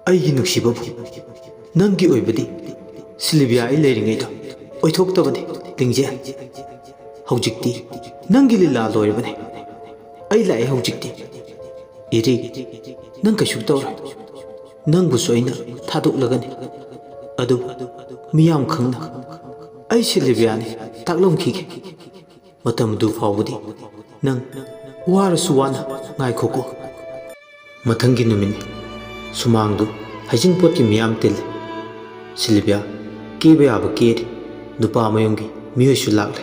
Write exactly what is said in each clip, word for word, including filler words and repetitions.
ꯑꯩꯒꯤ ꯅꯨꯡꯁꯤꯕꯕꯨ, ꯅꯪꯒꯤ ꯑꯣꯏꯕꯗꯤ ꯁꯤꯜꯚꯤꯌꯥ ꯑꯩ ꯂꯩꯔꯤꯉꯩꯗ ꯑꯣꯏꯊꯣꯛꯇꯕꯅꯤ, ꯂꯤꯡꯖꯦꯜ꯫ ꯍꯧꯖꯤꯛꯇꯤ ꯅꯪꯒꯤ ꯂꯤꯂꯥ ꯂꯣꯏꯔꯕꯅꯤ꯫ ꯑꯩ ꯂꯥꯛꯑꯦ ꯍꯧꯖꯤꯛꯇꯤ꯫ ꯏꯔꯤꯛ, ꯅꯪ ꯀꯩꯁꯨ ꯇꯧꯔꯣꯏ꯫ ꯅꯪꯕꯨꯁꯨ ꯑꯩꯅ ꯊꯥꯗꯣꯛꯂꯒꯅꯤ꯫ ꯑꯗꯨ ꯃꯤꯌꯥꯝ ꯈꯪꯅ ꯑꯩ ꯁꯤꯜꯚꯤꯌꯥꯅꯤ ꯇꯥꯛꯂꯝꯈꯤꯒꯦ꯫ ꯃꯇꯝꯗꯨ ꯐꯥꯎꯕꯗꯤ ꯅꯪ ꯋꯥꯔꯁꯨ ꯋꯥꯅ ꯉꯥꯏꯈꯣꯀꯣ꯫ ꯃꯊꯪꯒꯤ ꯅꯨꯃꯤꯠꯅꯤ꯫ ꯁꯨꯃꯥꯡꯗꯨ ꯍꯩꯖꯤꯡꯄꯣꯠꯀꯤ ꯃꯤꯌꯥꯝ ꯇꯤꯜꯂꯤ꯫ ꯁꯤꯜꯚꯤꯌꯥ ꯀꯦꯕ ꯌꯥꯕ ꯀꯦꯔꯤ꯫ ꯅꯨꯄꯥ ꯃꯌꯨꯝꯒꯤ ꯃꯤꯑꯣꯏꯁꯨ ꯂꯥꯛꯂꯦ꯫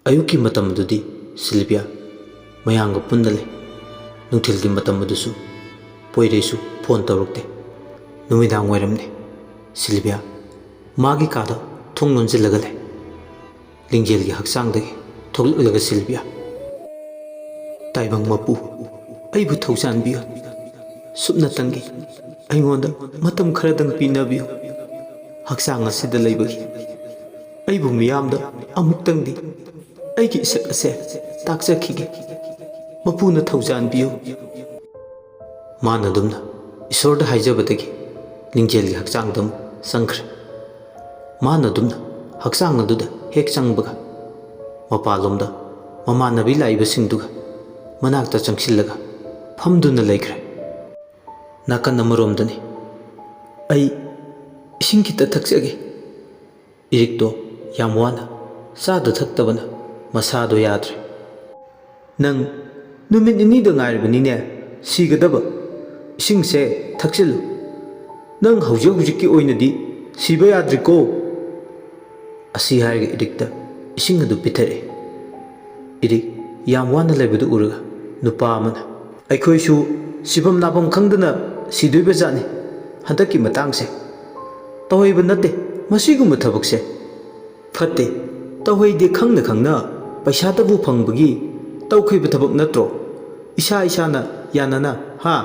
ꯑꯌꯨꯛꯀꯤ ꯃꯇꯝꯗꯨꯗꯤ ꯁꯤꯜꯚꯤꯌꯥ ꯃꯌꯥꯝꯒ ꯄꯨꯟꯅ ꯂꯩ꯫ ꯅꯨꯡꯊꯤꯜꯒꯤ ꯃꯇꯝ ꯑꯗꯨꯁꯨ ꯄꯣꯏꯔꯩꯁꯨ ꯐꯣꯟ ꯇꯧꯔꯛꯇꯦ꯫ ꯅꯨꯃꯤꯗꯥꯡ ꯋꯥꯏꯔꯝꯅꯤ꯫ ꯁꯤꯜꯚꯤꯌꯥ ꯃꯥꯒꯤ ꯀꯥꯗ ꯊꯣꯡ ꯂꯣꯟꯁꯤꯜꯂꯒ ꯂꯩ꯫ ꯂꯤꯡꯖꯦꯜꯒꯤ ꯍꯛꯆꯥꯡꯗꯒꯤ ꯊꯣꯛꯂꯛꯂꯒ ꯁꯤꯜꯚꯤꯌꯥ, "ꯇꯥꯏꯕꯪ ꯃꯄꯨ, ꯑꯩꯕꯨ ꯊꯧꯖꯥꯟꯕꯤꯌꯨ꯫ ꯁꯨꯞꯅꯇꯪꯒꯤ ꯑꯩꯉꯣꯟꯗ ꯃꯇꯝ ꯈꯔꯗꯪ ꯄꯤꯅꯕꯤꯌꯨ꯫ ꯍꯛꯆꯥꯡ ꯑꯁꯤꯗ ꯂꯩꯕꯒꯤ ꯑꯩꯕꯨ ꯃꯤꯌꯥꯝꯗ ꯑꯃꯨꯛꯇꯪꯗꯤ ꯑꯩꯒꯤ ꯏꯁꯛ ꯑꯁꯦ ꯇꯥꯛꯆꯈꯤꯒꯦ꯫ ꯃꯄꯨꯅ ꯊꯧꯖꯥꯟꯕꯤꯌꯨ꯫" ꯃꯥꯅ ꯑꯗꯨꯝꯅ ꯏꯁꯣꯔꯗ ꯍꯥꯏꯖꯕꯗꯒꯤ ꯂꯤꯡꯖꯦꯜꯒꯤ ꯍꯛꯆꯥꯡꯗ ꯑꯃꯨꯛ ꯆꯪꯈ꯭ꯔꯦ꯫ ꯃꯥꯅ ꯑꯗꯨꯝꯅ ꯍꯛꯆꯥꯡ ꯑꯗꯨꯗ ꯍꯦꯛ ꯆꯪꯕꯒ, ꯃꯄꯥꯟꯂꯣꯝꯗ ꯃꯃꯥꯟꯅꯕꯤ ꯂꯥꯛꯏꯕꯁꯤꯡꯗꯨꯒ ꯃꯅꯥꯛꯇ ꯆꯪꯁꯤꯜꯂꯒ ꯐꯝꯗꯨꯅ ꯂꯩꯈ꯭ꯔꯦ꯫ ꯅꯥꯀꯟ ꯑꯃꯔꯣꯝꯗꯅꯤ꯫ "ꯑꯩ ꯏꯁꯤꯡ ꯈꯤꯇ ꯊꯛꯆꯒꯦ꯫" ꯏꯔꯤꯛꯇꯣ ꯌꯥꯝ ꯋꯥꯅ ꯆꯥꯗ ꯊꯛꯇꯕꯅ ꯃꯁꯥꯗꯣ ꯌꯥꯗ꯭ꯔꯦ꯫ "ꯅꯪ ꯅꯨꯃꯤꯠ ꯅꯤꯅꯤꯗ ꯉꯥꯏꯔꯕꯅꯤꯅꯦ ꯁꯤꯒꯗꯕ꯫ ꯏꯁꯤꯡꯁꯦ ꯊꯛꯆꯤꯜꯂꯨ꯫ ꯅꯪ ꯍꯧꯖꯤꯛ ꯍꯧꯖꯤꯛꯀꯤ ꯑꯣꯏꯅꯗꯤ ꯁꯤꯕ ꯌꯥꯗ꯭ꯔꯤꯀꯣ꯫" ꯑꯁꯤ ꯍꯥꯏꯔꯒ ꯏꯔꯤꯛꯇ ꯏꯁꯤꯡ ꯑꯗꯨ ꯄꯤꯊꯔꯛꯏ꯫ ꯏꯔꯤꯛ ꯌꯥꯝ ꯋꯥꯅ ꯂꯩꯕꯗꯨ ꯎꯔꯒ ꯅꯨꯄꯥ ꯑꯃꯅ, "ꯑꯩꯈꯣꯏꯁꯨ ꯁꯤꯐꯝ ꯅꯥꯐꯝ ꯈꯪꯗꯅ ꯁꯤꯗꯣꯏꯕ ꯖꯥꯠꯅꯤ ꯍꯟꯗꯛꯀꯤ ꯃꯇꯥꯡꯁꯦ꯫ ꯇꯧꯍꯩꯕ ꯅꯠꯇꯦ ꯃꯁꯤꯒꯨꯝꯕ ꯊꯕꯛꯁꯦ꯫ ꯐꯠꯇꯦ, ꯇꯧꯍꯩꯗꯦ ꯈꯪꯅ ꯈꯪꯅ ꯄꯩꯁꯥꯇꯕꯨ ꯐꯪꯕꯒꯤ ꯇꯧꯈꯤꯕ ꯊꯕꯛ ꯅꯠꯇ꯭ꯔꯣ? ꯏꯁꯥ ꯏꯁꯥꯅ ꯌꯥꯅꯅ, ꯍꯥ?"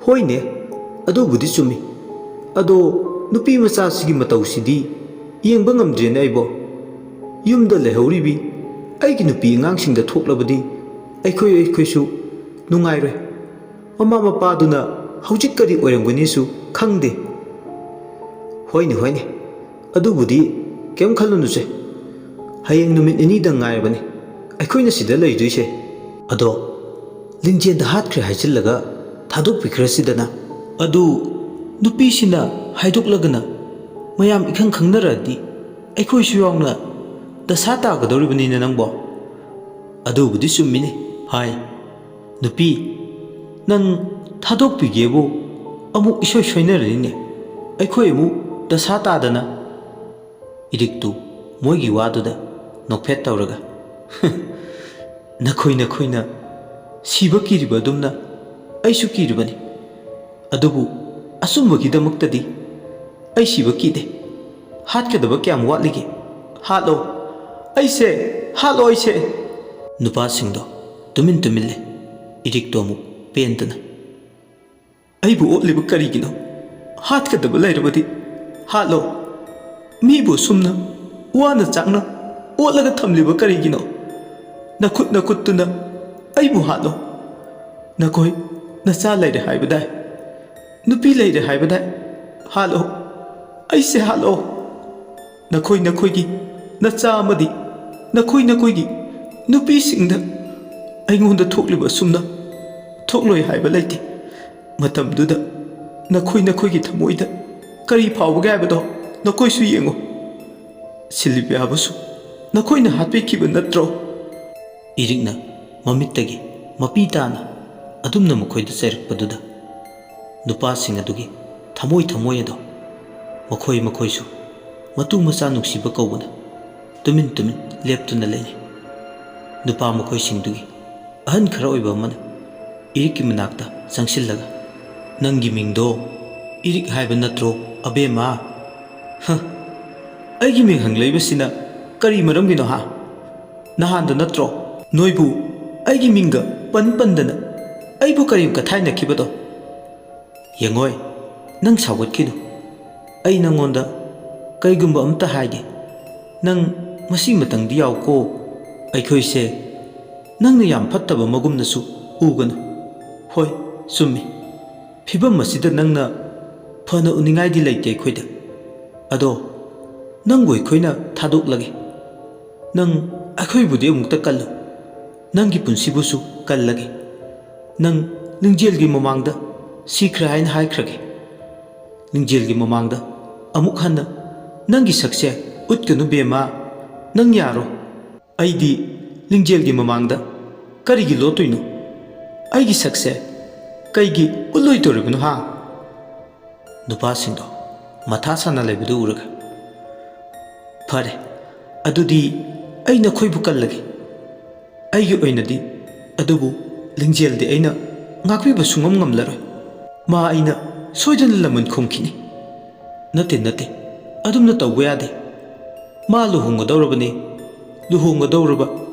"ꯍꯣꯏꯅꯦ, ꯑꯗꯨꯕꯨꯗꯤ ꯆꯨꯝꯃꯤ꯫ ꯑꯗꯣ ꯅꯨꯄꯤ ꯃꯆꯥꯁꯤꯒꯤ ꯃꯇꯧꯁꯤꯗꯤ ꯌꯦꯡꯕ ꯉꯝꯗ꯭ꯔꯦꯅꯦ ꯑꯩꯕꯣ꯫ ꯌꯨꯝꯗ ꯂꯩꯍꯧꯔꯤꯕꯤ ꯑꯩꯒꯤ ꯅꯨꯄꯤ ꯑꯉꯥꯡꯁꯤꯡꯗ ꯊꯣꯛꯂꯕꯗꯤ ꯑꯩꯈꯣꯏ ꯑꯩꯈꯣꯏꯁꯨ ꯅꯨꯡꯉꯥꯏꯔꯣꯏ꯫ ꯃꯃꯥ ꯃꯄꯥꯗꯨꯅ ꯍꯧꯖꯤꯛ ꯀꯔꯤ ꯑꯣꯏꯔꯝꯒꯅꯤꯁꯨ ꯈꯪꯗꯦ꯫" "ꯍꯣꯏꯅꯦ, ꯍꯣꯏꯅꯦ, ꯑꯗꯨꯕꯨꯗꯤ ꯀꯩꯝ ꯈꯜꯂꯨꯅꯨꯁꯦ꯫ ꯍꯌꯦꯡ ꯅꯨꯃꯤꯠ ꯅꯤꯅꯤꯗꯪ ꯉꯥꯏꯔꯕꯅꯤ ꯑꯩꯈꯣꯏꯅ ꯁꯤꯗ ꯂꯩꯗꯣꯏꯁꯦ꯫ ꯑꯗꯣ ꯂꯤꯡꯖꯦꯜꯗ ꯍꯥꯠꯈ꯭ꯔꯦ ꯍꯥꯏꯖꯤꯜꯂꯒ ꯊꯥꯗꯣꯛꯄꯤꯈ꯭ꯔꯁꯤꯗꯅ꯫ ꯑꯗꯨ ꯅꯨꯄꯤꯁꯤꯅ ꯍꯥꯏꯗꯣꯛꯂꯒꯅ ꯃꯌꯥꯝ ꯏꯈꯪ ꯈꯪꯅꯔꯗꯤ ꯑꯩꯈꯣꯏꯁꯨ ꯌꯥꯎꯅ ꯗꯁꯥ ꯇꯥꯒꯗꯧꯔꯤꯕꯅꯤꯅꯦ ꯅꯪꯕꯣ꯫" "ꯑꯗꯨꯕꯨꯗꯤ ꯆꯨꯝꯃꯤꯅꯦ꯫ ꯍꯥꯏ, ꯅꯨꯄꯤ, ꯅꯪ ꯊꯥꯗꯣꯛꯄꯤꯒꯦꯕꯨ ꯑꯃꯨꯛ ꯏꯁꯣꯏ ꯁꯣꯏꯅꯔꯅꯤꯅꯦ꯫ ꯑꯩꯈꯣꯏ ꯑꯃꯨꯛ ꯗꯁꯥ ꯇꯥꯗꯅ꯫" ꯏꯔꯤꯛꯇꯨ ꯃꯣꯏꯒꯤ ꯋꯥꯗꯨꯗ ꯅꯣꯛꯐꯦꯠ ꯇꯧꯔꯒ, "ꯅꯈꯣꯏ ꯅꯈꯣꯏꯅ ꯁꯤꯕ ꯀꯤꯔꯤꯕ ꯑꯗꯨꯝꯅ ꯑꯩꯁꯨ ꯀꯤꯔꯤꯕꯅꯤ꯫ ꯑꯗꯨꯕꯨ ꯑꯆꯨꯝꯕꯒꯤꯗꯃꯛꯇꯗꯤ ꯑꯩ ꯁꯤꯕ ꯀꯤꯗꯦ꯫ ꯍꯥꯠꯀꯗꯕ ꯀꯌꯥꯝ ꯋꯥꯠꯂꯤꯒꯦ? ꯍꯥꯠꯂꯣ꯫ ꯑꯩꯁꯦ, ꯍꯥꯠꯂꯣ ꯑꯩꯁꯦ!" ꯅꯨꯄꯥꯁꯤꯡꯗꯣ ꯇꯨꯃꯤꯟ ꯇꯨꯃꯤꯟ ꯂꯩ꯫ ꯏꯔꯤꯛꯇꯣ ꯑꯃꯨꯛ ꯄꯦꯟꯗꯅ, "ꯑꯩꯕꯨ ꯑꯣꯠꯂꯤꯕ ꯀꯔꯤꯒꯤꯅꯣ? ꯍꯥꯠꯀꯗꯕ ꯂꯩꯔꯕꯗꯤ ꯍꯥꯠꯂꯣ꯫ ꯃꯤꯕꯨ ꯑꯁꯨꯝꯅ ꯋꯥꯅ ꯆꯥꯛꯅ ꯑꯣꯠꯂꯒ ꯊꯝꯂꯤꯕ ꯀꯔꯤꯒꯤꯅꯣ? ꯅꯈꯨꯠ ꯅꯈꯨꯠꯇꯨꯅ ꯑꯩꯕꯨ ꯍꯥꯠꯂꯣ꯫ ꯅꯈꯣꯏ ꯅꯆꯥ ꯂꯩꯔꯦ ꯍꯥꯏꯕꯗꯥꯏ? ꯅꯨꯄꯤ ꯂꯩꯔꯦ ꯍꯥꯏꯕꯗꯥꯏ? ꯍꯥꯠꯂꯣ꯫ ꯑꯩꯁꯦ ꯍꯥꯠꯂꯣ꯫ ꯅꯈꯣꯏ ꯅꯈꯣꯏꯒꯤ ꯅꯆꯥ ꯑꯃꯗꯤ ꯅꯈꯣꯏ ꯅꯈꯣꯏꯒꯤ ꯅꯨꯄꯤꯁꯤꯡꯗ ꯑꯩꯉꯣꯟꯗ ꯊꯣꯛꯂꯤꯕ ꯑꯁꯨꯝꯅ ꯊꯣꯛꯂꯣꯏ ꯍꯥꯏꯕ ꯂꯩꯇꯦ꯫ ꯃꯇꯝꯗꯨꯗ ꯅꯈꯣꯏ ꯅꯈꯣꯏꯒꯤ ꯊꯃꯣꯏꯗ ꯀꯔꯤ ꯐꯥꯎꯕꯒꯦ ꯍꯥꯏꯕꯗꯣ ꯅꯈꯣꯏꯁꯨ ꯌꯦꯡꯉꯨ꯫ ꯁꯤꯜꯂꯤꯕꯤꯌꯥꯕꯨꯁꯨ ꯅꯈꯣꯏꯅ ꯍꯥꯠꯄꯤꯈꯤꯕ ꯅꯠꯇ꯭ꯔꯣ?" ꯏꯔꯤꯛꯅ ꯃꯃꯤꯠꯇꯒꯤ ꯃꯄꯤ ꯇꯥꯅ ꯑꯗꯨꯝꯅ ꯃꯈꯣꯏꯗ ꯆꯩꯔꯛꯄꯗꯨꯗ ꯅꯨꯄꯥꯁꯤꯡ ꯑꯗꯨꯒꯤ ꯊꯃꯣꯏ ꯊꯃꯣꯏ ꯑꯗꯣ ꯃꯈꯣꯏ ꯃꯈꯣꯏꯁꯨ ꯃꯇꯨ ꯃꯆꯥ ꯅꯨꯡꯁꯤꯕ ꯀꯧꯕꯅ ꯇꯨꯃꯤꯟ ꯇꯨꯃꯤꯟ ꯂꯦꯞꯇꯨꯅ ꯂꯩꯔꯤ꯫ ꯅꯨꯄꯥ ꯃꯈꯣꯏꯁꯤꯡꯗꯨꯒꯤ ꯑꯍꯟ ꯈꯔ ꯑꯣꯏꯕ ꯑꯃꯅ ꯏꯔꯤꯛꯀꯤ ꯃꯅꯥꯛꯇ ꯆꯪꯁꯤꯜꯂꯒ, "ꯅꯪꯒꯤ ꯃꯤꯡꯗꯣ ꯏꯔꯤꯛ ꯍꯥꯏꯕ ꯅꯠꯇ꯭ꯔꯣ, ꯑꯕꯦꯝꯃ?" "ꯍ, ꯑꯩꯒꯤ ꯃꯤꯡ ꯍꯪꯂꯛꯏꯕꯁꯤꯅ ꯀꯔꯤ ꯃꯔꯝꯒꯤꯅꯣ, ꯍꯥ? ꯅꯍꯥꯟꯗ ꯅꯠꯇ꯭ꯔꯣ ꯅꯣꯏꯕꯨ ꯑꯩꯒꯤ ꯃꯤꯡꯒ ꯄꯟ ꯄꯟꯗꯅ ꯑꯩꯕꯨ ꯀꯔꯦꯝ ꯀꯊꯥꯏꯅꯈꯤꯕꯗꯣ? ꯌꯦꯡꯉꯣꯏ, ꯅꯪ ꯁꯥꯎꯒꯠꯈꯤꯅꯨ꯫ ꯑꯩ ꯅꯪꯉꯣꯟꯗ ꯀꯩꯒꯨꯝꯕ ꯑꯝꯇ ꯍꯥꯏꯒꯦ꯫ ꯅꯪ ꯃꯁꯤꯃꯇꯪꯗꯤ ꯌꯥꯎꯀꯣ꯫ ꯑꯩꯈꯣꯏꯁꯦ ꯅꯪꯅ ꯌꯥꯝ ꯐꯠꯇꯕ ꯃꯒꯨꯝꯅꯁꯨ ꯎꯒꯅꯨ꯫ ꯍꯣꯏ, ꯆꯨꯝꯃꯤ꯫ ꯐꯤꯕꯝ ꯑꯁꯤꯗ ꯅꯪꯅ ꯐꯅ ꯎꯅꯤꯡꯉꯥꯏꯗꯤ ꯂꯩꯇꯦ ꯑꯩꯈꯣꯏꯗ꯫ ꯑꯗꯣ ꯅꯪꯕꯨ ꯑꯩꯈꯣꯏꯅ ꯊꯥꯗꯣꯛꯂꯒꯦ꯫ ꯅꯪ ꯑꯩꯈꯣꯏꯕꯨꯗꯤ ꯑꯃꯨꯛꯇ ꯀꯜꯂꯨ꯫ ꯅꯪꯒꯤ ꯄꯨꯟꯁꯤꯕꯨꯁꯨ ꯀꯜꯂꯒꯦ꯫ ꯅꯪ ꯂꯤꯡꯖꯦꯜꯒꯤ ꯃꯃꯥꯡꯗ ꯁꯤꯈ꯭ꯔꯦ ꯍꯥꯏꯅ ꯍꯥꯏꯈ꯭ꯔꯒꯦ꯫ ꯂꯤꯡꯖꯦꯜꯒꯤ ꯃꯃꯥꯡꯗ ꯑꯃꯨꯛ ꯍꯟꯅ ꯅꯪꯒꯤ ꯁꯛꯁꯦ ꯎꯠꯀꯅꯨ ꯕꯦꯝꯃ꯫ ꯅꯪ ꯌꯥꯔꯣ꯫ ꯑꯩꯗꯤ ꯂꯤꯡꯖꯦꯜꯒꯤ ꯃꯃꯥꯡꯗ ꯀꯔꯤꯒꯤ ꯂꯣꯠꯇꯣꯏꯅꯣ? ꯑꯩꯒꯤ ꯁꯛꯁꯦ ꯀꯩꯒꯤ ꯎꯠꯂꯣꯏꯗꯧꯔꯤꯕꯅꯣ, ꯍꯥ?" ꯅꯨꯄꯥꯁꯤꯡꯗꯣ ꯃꯊꯥ ꯁꯥꯅ ꯂꯩꯕꯗꯨ ꯎꯔꯒ, "ꯐꯔꯦ, ꯑꯗꯨꯗꯤ ꯑꯩ ꯅꯈꯣꯏꯕꯨ ꯀꯜꯂꯒꯦ꯫ ꯑꯩꯒꯤ ꯑꯣꯏꯅꯗꯤ ꯑꯗꯨꯕꯨ ꯂꯤꯡꯖꯦꯜꯗꯤ ꯑꯩꯅ ꯉꯥꯛꯄꯤꯕ ꯁꯨꯡꯉꯝ ꯉꯝꯂꯔꯣꯏ꯫ ꯃꯥ ꯑꯩꯅ ꯁꯣꯏꯗꯅ ꯂꯃꯟ ꯈꯨꯝꯈꯤꯅꯤ꯫" "ꯅꯠꯇꯦ, ꯅꯠꯇꯦ, ꯑꯗꯨꯝꯅ ꯇꯧꯕ ꯌꯥꯗꯦ꯫ ꯃꯥ ꯂꯨꯍꯣꯡꯒꯗꯧꯔꯕꯅꯤ꯫ ꯂꯨꯍꯣꯡꯒꯗꯧꯔꯕ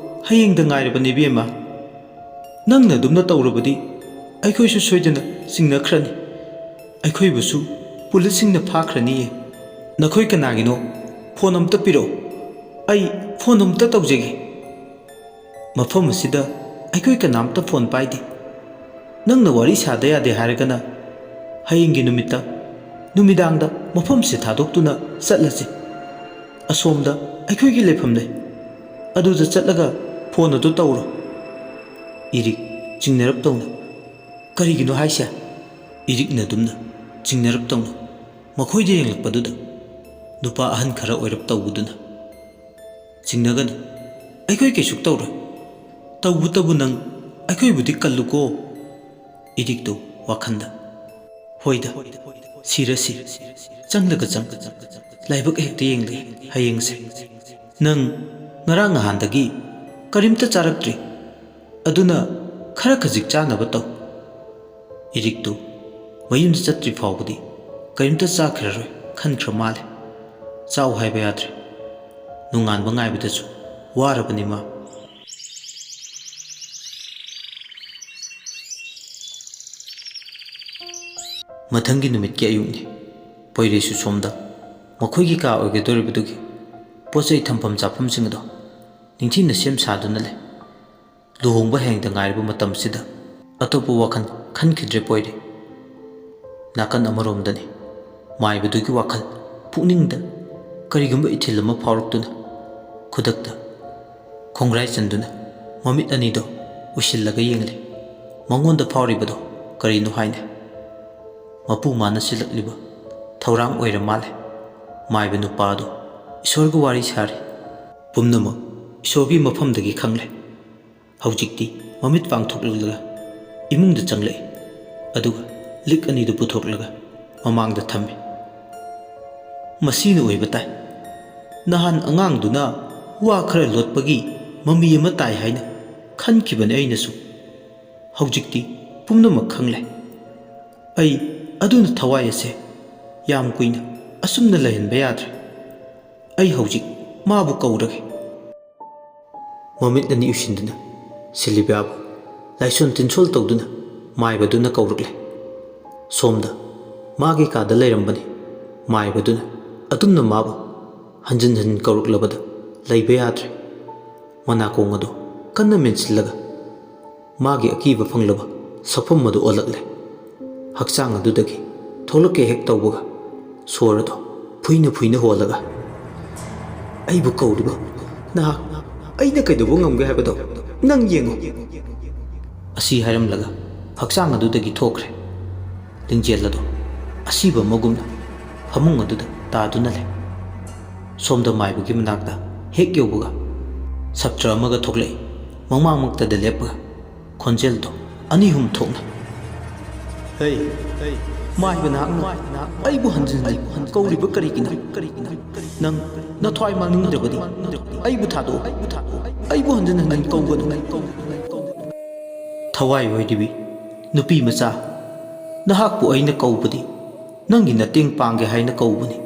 ꯍꯌꯦꯡꯗ ꯉꯥꯏꯔꯕꯅꯤ, ꯏꯕꯦꯝꯃ꯫ ꯅꯪꯅ ꯑꯗꯨꯝꯅ ꯇꯧꯔꯕꯗꯤ ꯑꯩꯈꯣꯏꯁꯨ ꯁꯣꯏꯗꯅ ꯆꯤꯡꯅꯈ꯭ꯔꯅꯤ꯫ ꯑꯩꯈꯣꯏꯕꯨꯁꯨ ꯄꯨꯂꯤꯁꯁꯤꯡꯅ ꯐꯥꯈ꯭ꯔꯅꯤꯌꯦ꯫ ꯅꯈꯣꯏ ꯀꯅꯥꯒꯤꯅꯣ? ꯐꯣꯟ ꯑꯝꯇ ꯄꯤꯔꯛꯎ꯫ ꯑꯩ ꯐꯣꯟ ꯑꯝꯇ ꯇꯧꯖꯒꯦ꯫ ꯃꯐꯝ ꯑꯁꯤꯗ ꯑꯩꯈꯣꯏ ꯀꯅꯥꯝꯇ ꯐꯣꯟ ꯄꯥꯏꯗꯦ꯫ ꯅꯪꯅ ꯋꯥꯔꯤ ꯁꯥꯗ ꯌꯥꯗꯦ ꯍꯥꯏꯔꯒꯅ ꯍꯌꯦꯡꯒꯤ ꯅꯨꯃꯤꯠꯇ ꯅꯨꯃꯤꯗꯥꯡꯗ ꯃꯐꯝꯁꯦ ꯊꯥꯗꯣꯛꯇꯨꯅ ꯆꯠꯂꯁꯤ꯫ ꯑꯁꯣꯝꯗ ꯑꯩꯈꯣꯏꯒꯤ ꯂꯩꯐꯝ ꯂꯩ꯫ ꯑꯗꯨꯗ ꯆꯠꯂꯒ ꯐꯣꯟ ꯑꯗꯨ ꯇꯧꯔꯣ꯫" ꯏꯔꯤꯛ ꯆꯤꯡꯅꯔꯞ ꯇꯧꯅ, "ꯀꯔꯤꯒꯤꯅꯣ ꯍꯥꯏꯁꯦ?" ꯏꯔꯤꯛꯅ ꯑꯗꯨꯝꯅ ꯆꯤꯡꯅꯔꯞ ꯇꯧꯅ ꯃꯈꯣꯏꯗ ꯌꯦꯡꯂꯛꯄꯗꯨꯗ ꯅꯨꯄꯥ ꯑꯍꯟ ꯈꯔ ꯑꯣꯏꯔꯞ ꯇꯧꯕꯗꯨꯅ, "ꯆꯤꯡꯅꯒꯅꯨ, ꯑꯩꯈꯣꯏ ꯀꯩꯁꯨ ꯇꯧꯔꯣꯏ꯫ ꯇꯧꯕꯇꯕꯨ ꯅꯪ ꯑꯩꯈꯣꯏꯕꯨꯗꯤ ꯀꯜꯂꯨꯀꯣ꯫" ꯏꯔꯤꯛꯇꯨ ꯋꯥꯈꯟꯗ, "ꯍꯣꯏꯗ, ꯁꯤꯔ ꯁꯤ, ꯆꯪꯂꯒ ꯆꯪ, ꯂꯥꯏꯕꯛ ꯍꯦꯛꯇ ꯌꯦꯡꯂꯦ ꯍꯌꯦꯡꯁꯦ꯫ ꯅꯪ ꯉꯔꯥꯡ ꯅꯍꯥꯟꯗꯒꯤ ꯀꯔꯤꯝꯇ ꯆꯥꯔꯛꯇ꯭ꯔꯤ꯫ ꯑꯗꯨꯅ ꯈꯔ ꯈꯖꯤꯛ ꯆꯥꯅꯕ ꯇꯧ꯫ ꯏꯔꯤꯛꯇꯨ ꯃꯌꯨꯝꯗ ꯆꯠꯇ꯭ꯔꯤ ꯐꯥꯎꯕꯗꯤ ꯀꯔꯤꯝꯇ ꯆꯥꯈꯤꯔꯔꯣꯏ ꯈꯟꯈ꯭ꯔ ꯃꯥꯜꯂꯦ꯫ ꯆꯥꯎ ꯍꯥꯏꯕ ꯌꯥꯗ꯭ꯔꯦ꯫ ꯅꯣꯡꯉꯥꯟꯕ ꯉꯥꯏꯕꯗꯁꯨ ꯋꯥꯔꯕꯅꯤ ꯃꯥ꯫ ꯃꯊꯪꯒꯤ ꯅꯨꯃꯤꯠꯀꯤ ꯑꯌꯨꯛꯅꯤ꯫ ꯄꯣꯏꯔꯩꯁꯨ ꯁꯣꯝꯗ ꯃꯈꯣꯏꯒꯤ ꯀꯥ ꯑꯣꯏꯒꯗꯧꯔꯤꯕꯗꯨꯒꯤ ꯄꯣꯠ ꯆꯩ ꯊꯝꯐꯝ ꯆꯥꯐꯝꯁꯤꯡ ꯑꯗꯣ ꯅꯤꯡꯊꯤꯅ ꯁꯦꯝ ꯁꯥꯗꯨꯅ ꯂꯩ꯫ ꯂꯨꯍꯣꯡꯕ ꯍꯌꯦꯡꯗ ꯉꯥꯏꯔꯕ ꯃꯇꯝꯁꯤꯗ ꯑꯇꯣꯞꯄ ꯋꯥꯈꯜ ꯈꯟꯈꯤꯗ꯭ꯔꯦ ꯄꯣꯏꯔꯩ꯫ ꯅꯥꯀꯟ ꯑꯃꯔꯣꯝꯗꯅꯤ ꯃꯥꯏꯕꯗꯨꯒꯤ ꯋꯥꯈꯜ ꯄꯨꯛꯅꯤꯡꯗ ꯀꯔꯤꯒꯨꯝꯕ ꯏꯊꯤꯜ ꯑꯃ ꯐꯥꯎꯔꯛꯇꯨꯅ ꯈꯨꯗꯛꯇ ꯈꯣꯡꯒ꯭ꯔꯥꯏ ꯆꯟꯗꯨꯅ ꯃꯃꯤꯠ ꯑꯅꯤꯗꯣ ꯎꯏꯁꯤꯜꯂꯒ ꯌꯦꯡꯂꯤ꯫ ꯃꯉꯣꯟꯗ ꯐꯥꯎꯔꯤꯕꯗꯣ ꯀꯔꯤꯅꯣ ꯍꯥꯏꯅ꯫ ꯃꯄꯨ ꯃꯥꯅ ꯁꯤꯜꯂꯛꯂꯤꯕ ꯊꯧꯔꯥꯡ ꯑꯣꯏꯔ ꯃꯥꯜꯂꯦ꯫ ꯃꯥꯏꯕ ꯅꯨꯄꯥ ꯑꯗꯣ ꯏꯁꯣꯔꯒ ꯋꯥꯔꯤ ꯁꯥꯔꯤ꯫ ꯄꯨꯝꯅꯃꯛ ꯏꯁꯣꯔꯒꯤ ꯃꯐꯝꯗꯒꯤ ꯈꯪꯂꯦ꯫ ꯍꯧꯖꯤꯛꯇꯤ ꯃꯃꯤꯠ ꯄꯥꯡꯊꯣꯛꯂꯛꯂꯒ ꯏꯃꯨꯡꯗ ꯆꯪꯂꯛꯏ꯫ ꯑꯗꯨꯒ ꯂꯤꯛ ꯑꯅꯤꯗꯨ ꯄꯨꯊꯣꯛꯂꯒ ꯃꯃꯥꯡꯗ ꯊꯝꯃꯤ꯫ ꯃꯁꯤꯅ ꯑꯣꯏꯕ ꯇꯥꯏ꯫ ꯅꯍꯥꯟ ꯑꯉꯥꯡꯗꯨꯅ ꯋꯥ ꯈꯔ ꯂꯣꯠꯄꯒꯤ ꯃꯃꯤ ꯑꯃ ꯇꯥꯏ ꯍꯥꯏꯅ ꯈꯟꯈꯤꯕꯅꯤ ꯑꯩꯅꯁꯨ꯫ ꯍꯧꯖꯤꯛꯇꯤ ꯄꯨꯝꯅꯃꯛ ꯈꯪꯂꯦ꯫ ꯑꯩ ꯑꯗꯨꯅ ꯊꯋꯥꯏ ꯑꯁꯦ ꯌꯥꯝ ꯀꯨꯏꯅ ꯑꯁꯨꯝꯅ ꯂꯩꯍꯟꯕ ꯌꯥꯗ꯭ꯔꯦ꯫ ꯑꯩ ꯍꯧꯖꯤꯛ ꯃꯥꯕꯨ ꯀꯧꯔꯒꯦ꯫ ꯃꯃꯤꯠ ꯑꯅꯤ ꯎꯏꯁꯤꯟꯗꯨꯅ ꯁꯤꯂꯤꯕꯤꯌꯥꯕꯨ ꯂꯥꯏꯁꯣꯟ ꯇꯤꯟꯁꯣꯜ ꯇꯧꯗꯨꯅ ꯃꯥꯏꯕꯗꯨꯅ ꯀꯧꯔꯛꯂꯦ꯫ ꯁꯣꯝꯗ ꯃꯥꯒꯤ ꯀꯥꯗ ꯂꯩꯔꯝꯕꯅꯤ꯫ ꯃꯥꯏꯕꯗꯨꯅ ꯑꯗꯨꯝꯅ ꯃꯥꯕꯨ ꯍꯟꯖꯤꯟ ꯍꯟꯖꯤꯟ ꯀꯧꯔꯛꯂꯕꯗ ꯂꯩꯕ ꯌꯥꯗ꯭ꯔꯦ꯫ ꯃꯅꯥꯀꯣꯡ ꯑꯗꯨ ꯀꯟꯅ ꯃꯦꯟꯁꯤꯜꯂꯒ ꯃꯥꯒꯤ ꯑꯀꯤꯕ ꯐꯪꯂꯕ ꯁꯛꯐꯝ ꯑꯗꯨ ꯑꯣꯜꯂꯛꯂꯦ꯫ ꯍꯛꯆꯥꯡ ꯑꯗꯨꯗꯒꯤ ꯊꯣꯛꯂꯛꯀꯦ ꯍꯦꯛ ꯇꯧꯕꯒ ꯁꯣꯔ ꯑꯗꯨ ꯐꯨꯏꯅ ꯐꯨꯏꯅ ꯍꯣꯜꯂꯒ, "ꯑꯩꯕꯨ ꯀꯧꯔꯤꯕ ꯅꯍꯥꯛ ꯑꯩꯅ ꯀꯩꯗꯧꯕ ꯉꯝꯒꯦ ꯍꯥꯏꯕꯗꯣ ꯅꯪ ꯌꯦꯡꯉꯨ!" ꯑꯁꯤ ꯍꯥꯏꯔꯝꯂꯒ ꯍꯛꯆꯥꯡ ꯑꯗꯨꯗꯒꯤ ꯊꯣꯛꯈ꯭ꯔꯦ꯫ ꯂꯤꯡꯖꯦꯜ ꯑꯗꯨ ꯑꯁꯤꯕ ꯑꯃꯒꯨꯝꯅ ꯐꯃꯨꯡ ꯑꯗꯨꯗ ꯇꯥꯗꯨꯅ ꯂꯩ꯫ ꯁꯣꯝꯗ ꯃꯥꯏꯕꯒꯤ ꯃꯅꯥꯛꯇ ꯍꯦꯛ ꯌꯧꯕꯒ ꯁꯥꯇ꯭ꯔ ꯑꯃꯒ ꯊꯣꯛꯂꯛꯏ꯫ ꯃꯃꯥꯡꯃꯛꯇꯗ ꯂꯦꯞꯄꯒ ꯈꯣꯟꯖꯦꯜꯗꯣ ꯑꯅꯤ ꯑꯍꯨꯝ ꯊꯣꯛꯅ, "ꯍꯩ, ꯍꯩ, ꯃꯥꯏꯕ ꯅꯍꯥꯛꯅ ꯑꯩꯕꯨ ꯍꯟꯖꯤꯟ ꯍꯟꯖꯤꯟ ꯀꯧꯔꯤꯕ ꯀꯔꯤꯒꯤꯅꯣ? ꯅꯪ ꯅꯊ꯭ꯋꯥꯏ ꯃꯥꯡꯅꯤꯡꯗ꯭ꯔꯕꯗꯤ ꯑꯩꯕꯨ ꯊꯥꯗꯣꯛꯎ꯫ ꯑꯩꯕꯨ ꯍꯟꯖꯤꯟ ꯍꯟꯖꯤꯟ ꯀꯧꯒꯅꯨ꯫" ꯊꯋꯥꯏ ꯑꯣꯏꯔꯤꯕꯤ ꯅꯨꯄꯤ ꯃꯆꯥ, ꯅꯍꯥꯛꯄꯨ ꯑꯩꯅ ꯀꯧꯕꯗꯤ ꯅꯪꯒꯤ ꯃꯇꯦꯡ ꯄꯥꯡꯒꯦ ꯍꯥꯏꯅ ꯀꯧꯕꯅꯤ꯫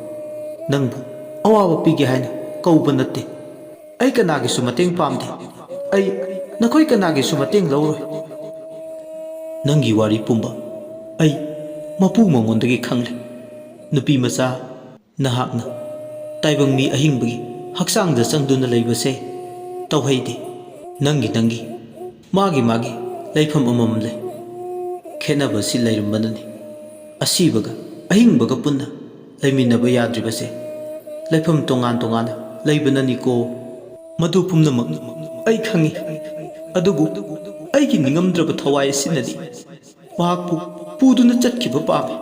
ꯅꯪꯕꯨ ꯑꯋꯥꯕ ꯄꯤꯒꯦ ꯍꯥꯏꯅ ꯀꯧꯕ ꯅꯠꯇꯦ꯫ ꯑꯩ ꯀꯅꯥꯒꯤꯁꯨ ꯃꯇꯦꯡ ꯄꯥꯝꯗꯦ꯫ ꯑꯩ ꯅꯈꯣꯏ ꯀꯅꯥꯒꯤꯁꯨ ꯃꯇꯦꯡ ꯂꯧꯔꯣꯏ꯫ ꯅꯪꯒꯤ ꯋꯥꯔꯤ ꯄꯨꯝꯕ ꯑꯩ ꯃꯄꯨ ꯃꯉꯣꯟꯗꯒꯤ ꯈꯪꯂꯦ꯫ ꯅꯨꯄꯤ ꯃꯆꯥ, ꯅꯍꯥꯛꯅ ꯇꯥꯏꯕꯪ ꯃꯤ ꯑꯍꯤꯡꯕꯒꯤ ꯍꯛꯆꯥꯡꯗ ꯆꯪꯗꯨꯅ ꯂꯩꯕꯁꯦ ꯇꯧꯍꯩꯗꯦ꯫ ꯅꯪꯒꯤ ꯅꯪꯒꯤ, ꯃꯥꯒꯤ ꯃꯥꯒꯤ ꯂꯩꯐꯝ ꯑꯃꯃꯝ ꯂꯩ꯫ ꯈꯦꯠꯅꯕ ꯑꯁꯤ ꯂꯩꯔꯝꯕꯅꯅꯤ ꯑꯁꯤꯕꯒ ꯑꯍꯤꯡꯕꯒ ꯄꯨꯟꯅ ꯂꯩꯃꯤꯟꯅꯕ ꯌꯥꯗ꯭ꯔꯤꯕꯁꯦ꯫ ꯂꯩꯐꯝ ꯇꯣꯉꯥꯟ ꯇꯣꯉꯥꯟꯅ ꯂꯩꯕꯅꯅꯤꯀꯣ꯫ ꯃꯗꯨ ꯄꯨꯝꯅꯃꯛ ꯑꯩ ꯈꯪꯏ, ꯑꯗꯨꯕꯨ ꯑꯩꯒꯤ ꯅꯤꯡꯉꯝꯗ꯭ꯔꯕ ꯊꯋꯥꯏ ꯑꯁꯤꯅꯗꯤ ꯃꯍꯥꯛꯄꯨ ꯄꯨꯗꯨꯅ ꯆꯠꯈꯤꯕ ꯄꯥꯝꯃꯤ꯫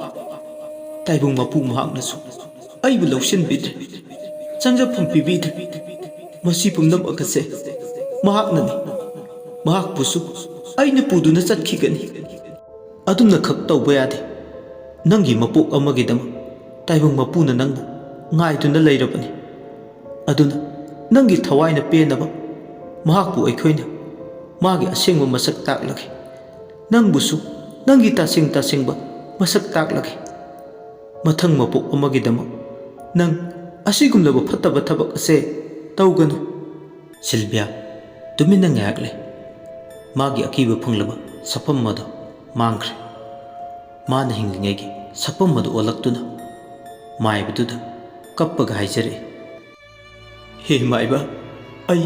ꯇꯥꯏꯕꯪ ꯃꯄꯨ ꯃꯍꯥꯛꯅꯁꯨ ꯑꯩꯕꯨ ꯂꯧꯁꯤꯟꯕꯤꯗ꯭ꯔꯦ, ꯆꯪꯖꯐꯝ ꯄꯤꯕꯤꯗ꯭ꯔꯦ꯫ ꯃꯁꯤ ꯄꯨꯝꯅꯃꯛ ꯑꯁꯦ ꯃꯍꯥꯛꯅꯅꯤ꯫ ꯃꯍꯥꯛꯄꯨꯁꯨ ꯑꯩꯅ ꯄꯨꯗꯨꯅ ꯆꯠꯈꯤꯒꯅꯤ꯫ ꯑꯗꯨꯝꯅ ꯈꯛ ꯇꯧꯕ ꯌꯥꯗꯦ꯫ ꯅꯪꯒꯤ ꯃꯄꯣꯛ ꯑꯃꯒꯤꯗꯃꯛ ꯇꯥꯏꯕꯪ ꯃꯄꯨꯅ ꯅꯪꯕꯨ ꯉꯥꯏꯗꯨꯅ ꯂꯩꯔꯕꯅꯤ꯫ ꯑꯗꯨꯅ ꯅꯪꯒꯤ ꯊꯋꯥꯏꯅ ꯄꯦꯟꯅꯕ ꯃꯍꯥꯛꯄꯨ ꯑꯩꯈꯣꯏꯅ ꯃꯥꯒꯤ ꯑꯁꯦꯡꯕ ꯃꯁꯛ ꯇꯥꯛꯂꯒꯦ꯫ ꯅꯪꯕꯨꯁꯨ ꯅꯪꯒꯤ ꯇꯁꯦꯡ ꯇꯁꯦꯡꯕ ꯃꯁꯛ ꯇꯥꯛꯂꯒꯦ꯫ ꯃꯊꯪ ꯃꯄꯣꯛ ꯑꯃꯒꯤꯗꯃꯛ ꯅꯪ ꯑꯁꯤꯒꯨꯝꯂꯕ ꯐꯠꯇꯕ ꯊꯕꯛ ꯑꯁꯦ ꯇꯧꯒꯅꯨ꯫ ꯁꯤꯜꯚꯤꯌꯥ ꯇꯨꯃꯤꯟꯅ ꯉꯥꯏꯍꯥꯛ ꯂꯩ꯫ ꯃꯥꯒꯤ ꯑꯀꯤꯕ ꯐꯪꯂꯕ ꯁꯛꯐꯝ ꯑꯗꯨ ꯃꯥꯡꯈ꯭ꯔꯦ꯫ ꯃꯥꯅ ꯍꯤꯡꯂꯤꯉꯩꯒꯤ ꯁꯛꯐꯝ ꯑꯗꯨ ꯑꯣꯜꯂꯛꯇꯨꯅ ꯃꯥꯏꯕꯗꯨꯗ ꯀꯞꯄꯒ ꯍꯥꯏꯖꯔꯛꯏ, "ꯍꯦ ꯃꯥꯏꯕ, ꯑꯩ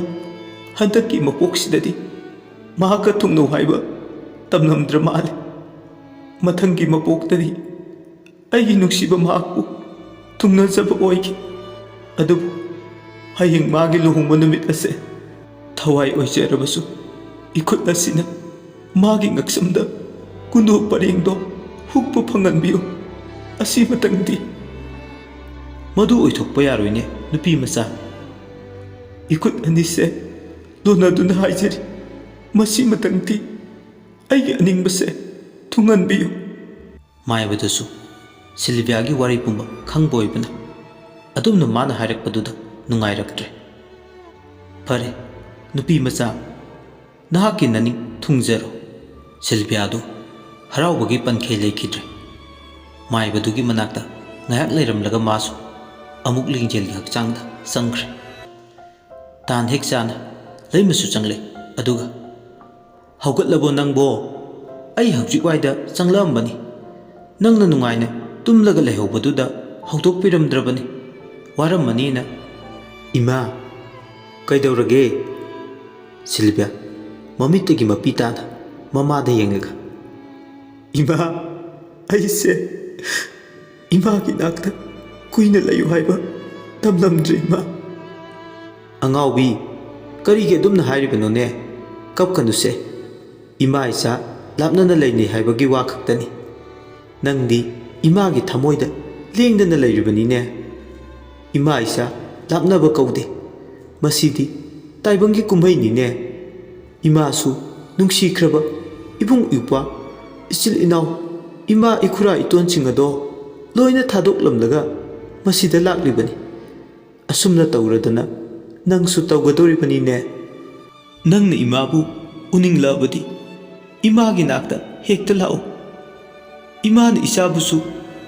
ꯍꯟꯗꯛꯀꯤ ꯃꯄꯣꯛꯁꯤꯗꯗꯤ ꯃꯍꯥꯛꯀ ꯊꯨꯡꯅꯧ ꯍꯥꯏꯕ ꯇꯝꯂꯝꯗ꯭ꯔ ꯃꯥꯜꯂꯦ꯫ ꯃꯊꯪꯒꯤ ꯃꯄꯣꯛꯇꯗꯤ ꯑꯩꯒꯤ ꯅꯨꯡꯁꯤꯕ ꯃꯍꯥꯛꯄꯨ ꯊꯨꯡꯅꯖꯕ ꯑꯣꯏꯈꯤ꯫ ꯑꯗꯨꯕꯨ ꯍꯌꯦꯡ ꯃꯥꯒꯤ ꯂꯨꯍꯣꯡꯕ ꯅꯨꯃꯤꯠ ꯑꯁꯦ ꯊꯋꯥꯏ ꯑꯣꯏꯖꯔꯕꯁꯨ ꯏꯈꯨꯠ ꯑꯁꯤꯅ ꯃꯥꯒꯤ ꯉꯛꯁꯝꯗ ꯀꯨꯟꯗꯣ ꯄꯔꯦꯡꯗꯣ ꯍꯨꯛꯄ ꯐꯪꯍꯟꯕꯤꯌꯨ꯫ ꯑꯁꯤꯃꯇꯪꯗꯤ"꯫ "ꯃꯗꯨ ꯑꯣꯏꯊꯣꯛꯄ ꯌꯥꯔꯣꯏꯅꯦ, ꯅꯨꯄꯤ ꯃꯆꯥ꯫ ꯏꯈꯨꯠ ꯑꯅꯤꯁꯦ ꯂꯣꯟꯅꯗꯨꯅ ꯍꯥꯏꯖꯔꯤ, ꯃꯁꯤꯃꯇꯪꯗꯤ ꯑꯩꯒꯤ ꯑꯅꯤꯡꯕꯁꯦ ꯊꯨꯡꯍꯟꯕꯤꯌꯨ"꯫ ꯃꯥꯏꯕꯗꯨꯁꯨ ꯁꯤꯜꯚꯤꯌꯥꯒꯤ ꯋꯥꯔꯤ ꯄꯨꯝꯕ ꯈꯪꯕ ꯑꯣꯏꯕꯅ ꯑꯗꯨꯝꯅ ꯃꯥꯅ ꯍꯥꯏꯔꯛꯄꯗꯨꯗ ꯅꯨꯡꯉꯥꯏꯔꯛꯇ꯭ꯔꯦ꯫ "ꯐꯔꯦ, ꯅꯨꯄꯤ ꯃꯆꯥ, ꯅꯍꯥꯛꯀꯤ ꯅꯅꯤꯡ ꯊꯨꯡꯖꯔꯣ꯫ ꯁꯤꯜꯚꯤꯌꯥꯗꯨ ꯍꯔꯥꯎꯕꯒꯤ ꯄꯟꯈꯩ ꯂꯩꯈꯤꯗ꯭ꯔꯦ꯫ ꯃꯥꯏꯕꯗꯨꯒꯤ ꯃꯅꯥꯛꯇ ꯉꯥꯏꯍꯥꯛ ꯂꯩꯔꯝꯂꯒ ꯃꯥꯁꯨ ꯑꯃꯨꯛ ꯂꯤꯡꯖꯦꯜꯒꯤ ꯍꯛꯆꯥꯡꯗ ꯆꯪꯈ꯭ꯔꯦ꯫ ꯇꯥꯟ ꯍꯦꯛ ꯆꯥꯅ ꯂꯩꯃꯁꯨ ꯆꯪꯂꯦ꯫ ꯑꯗꯨꯒ, "ꯍꯧꯒꯠꯂꯕꯣ ꯅꯪꯕꯣ? ꯑꯩ ꯍꯧꯖꯤꯛ ꯋꯥꯏꯗ ꯆꯪꯂꯛꯑꯝꯕꯅꯤ꯫ ꯅꯪꯅ ꯅꯨꯡꯉꯥꯏꯅ ꯇꯨꯝꯂꯒ ꯂꯩꯍꯧꯕꯗꯨꯗ ꯍꯧꯗꯣꯛꯄꯤꯔꯝꯗ꯭ꯔꯕꯅꯤ꯫ ꯋꯥꯔꯝꯃꯅꯤꯅ꯫" "ꯏꯃꯥ, ꯀꯩꯗꯧꯔꯒꯦ?" ꯁꯤꯜꯚꯤꯌꯥ ꯃꯃꯤꯠꯇꯒꯤ ꯃꯄꯤ ꯇꯥꯅ ꯃꯃꯥꯗ ꯌꯦꯡꯂꯒ, "ꯏꯃꯥ, ꯑꯩꯁꯦ ꯏꯃꯥꯒꯤ ꯅꯥꯛꯇ ꯀꯨꯏꯅ ꯂꯩꯌꯨ ꯍꯥꯏꯕ ꯇꯝꯂꯝꯗ꯭ꯔꯦ, ꯏꯃꯥ꯫" "ꯑꯉꯥꯎꯕꯤ, ꯀꯔꯤꯒꯤ ꯑꯗꯨꯝꯅ ꯍꯥꯏꯔꯤꯕꯅꯣꯅꯦ? ꯀꯞꯀꯅꯨꯁꯦ꯫ ꯏꯃꯥ ꯏꯆꯥ ꯂꯥꯞꯅꯅ ꯂꯩꯅꯩ ꯍꯥꯏꯕꯒꯤ ꯋꯥ ꯈꯛꯇꯅꯤ꯫ ꯅꯪꯗꯤ ꯏꯃꯥꯒꯤ ꯊꯃꯣꯏꯗ ꯂꯦꯡꯗꯅ ꯂꯩꯔꯤꯕꯅꯤꯅꯦ꯫ ꯏꯃꯥ ꯏꯆꯥ ꯂꯥꯞꯅꯕ ꯀꯧꯗꯦ꯫ ꯃꯁꯤꯗꯤ ꯇꯥꯏꯕꯪꯒꯤ ꯀꯨꯝꯍꯩꯅꯤꯅꯦ꯫ ꯏꯃꯥꯁꯨ, ꯅꯨꯡꯁꯤꯈ꯭ꯔꯕ ꯏꯕꯨꯡ ꯏꯄ꯭ꯋꯥ, ꯏꯆꯤꯜ ꯏꯅꯥꯎ, ꯏꯃꯥ ꯏꯈꯨꯔꯥ ꯏꯇꯣꯟꯁꯤꯡ ꯑꯗꯣ ꯂꯣꯏꯅ ꯊꯥꯗꯣꯛꯂꯝꯂꯒ ꯃꯁꯤꯗ ꯂꯥꯛꯂꯤꯕꯅꯤ꯫ ꯑꯁꯨꯝꯅ ꯇꯧꯔꯗꯅ ꯅꯪꯁꯨ ꯇꯧꯒꯗꯧꯔꯤꯕꯅꯤꯅꯦ꯫ ꯅꯪꯅ ꯏꯃꯥꯕꯨ ꯎꯅꯤꯡꯂꯛꯑꯕꯗꯤ ꯏꯃꯥꯒꯤ ꯅꯥꯛꯇ ꯍꯦꯛꯇ ꯂꯥꯛꯎ꯫ ꯏꯃꯥꯅ ꯏꯆꯥꯕꯨꯁꯨ